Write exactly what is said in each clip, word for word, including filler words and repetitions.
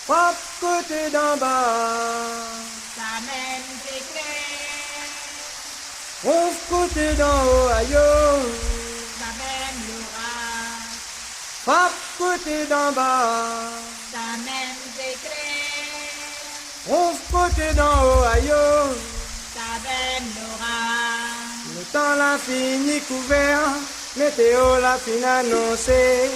Frap koté d'anba. Sa mèm sé klèr. Ronf koté d'anwo, ayo. Sa mèm loraz. Frap koté d'anba. Sa mèm sé klèr. Ronf koté d'anwo, ayo. Sa mèm loraz. Lo tan la fini kouvèr, météo la fine anonsé.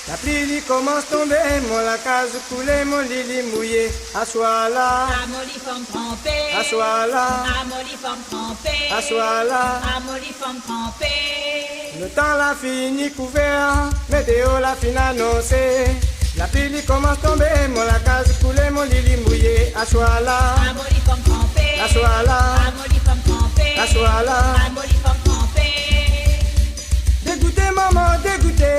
La pli li komans tonbé, mon lakaz koulé, mon li li mouyé. Aswar la. Amo li fanm tranpé. Aswar la. Amo li fanm tranpé. Aswar la. Amo li fanm tranpé. Lo tan la fini kouvèr, météo la fine anonsé. La pli li komans tonbé, mon lakaz koulé, mon li li mouyé. Aswar la. Amo li fanm tranpé. Aswar la. Amo li fanm tranpé. Aswar la. Amo li fanm tranpé. Dégouté, momon, dégouté.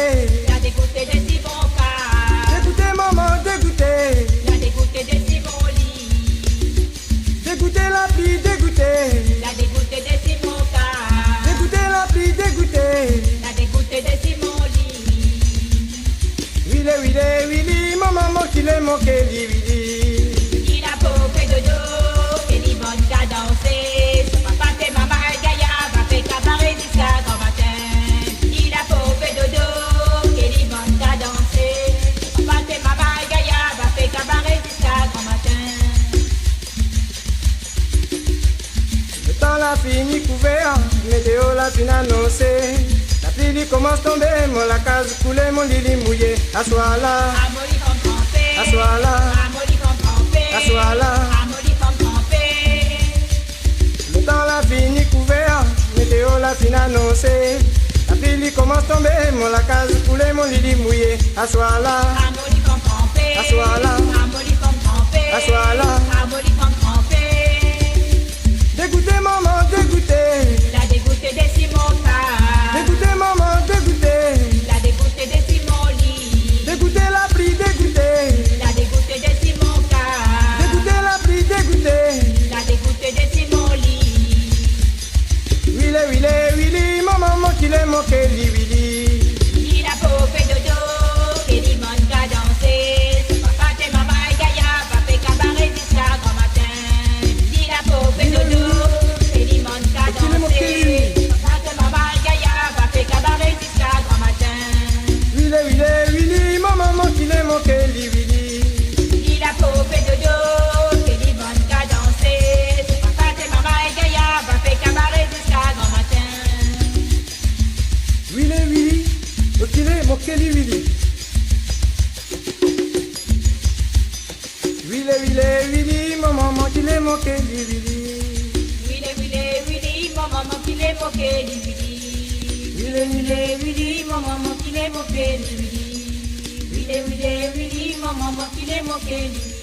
La dégouté dé si mon kar. Dégouté, momon, dégouté. La dégouté dé si mon li. Dégouté la pli, dégouté. La dégouté dé si mon kar. Dégouté la pli, dégouté. La dégouté dé si mon li. Wilé, wilé, wili, mon momon kilé, mon keli, wili. Li la pou fé dodo, keli bann kadansé. Son papa té mama gayar, va fé kabaré ziska gran matin. Li la pou fé dodo, keli bann kadansé. Son papa té mama gayar, va fé kabaré ziska gran matin. Lo tan la fini kouvèr, météo la fine anonsé. La pli li komans tonbé, mon lakaz koulé, mon li li mouyé. Aswar la. Amo li fanm tranpé. Aswar la. Amo li fanm tranpé. Aswar la. Amo li fanm tranpé. Lo tan la fini kouvèr, météo la fine anonsé. La pli li komans tonbé, mon lakaz koulé, mon li li mouyé. Aswar la. Amo li fanm tranpé. Aswar la. Amo li fanm tranpé. Aswar la. Amo li fanm tranpé. Dégouté, momon, dégouté. La dégouté dé si mon kar. Dégouté, momon, dégouté. La dégouté dé si mon li. Dégouté la pli, dégouté. La dégouté dé si mon kar. Dégouté la pli, dégouté. La dégouté dé si mon li. Wilé, wilé, wili, mon momon kilé, mon keli, wili. Li la pou fé dodo, keli bann kadansé. Son papa té mama gayar, va fé kabaré ziska gran matin. Li la pou fé dodo, keli bann kadansé. Son papa té mama gayar, va fé kabaré ziska gran matin. Wilé, wilé, wili, mon momon kilé, mon keli, wili. Li la pou fé dodo, keli bann kadansé. Son papa té mama gayar, va fé kabaré ziska gran matin. Wilé, wili, mon kilé, mon keli, wili. Wilé, wilé, wili, mon momon kilé, mon keli, wili. Wilé, wilé, wili, mon momon kilé, mon keli, wili. Wilé, wilé, wili, mon momon kilé, mon keli, wili. Wilé, wilé, wili, mon momon kilé, mon keli, wili.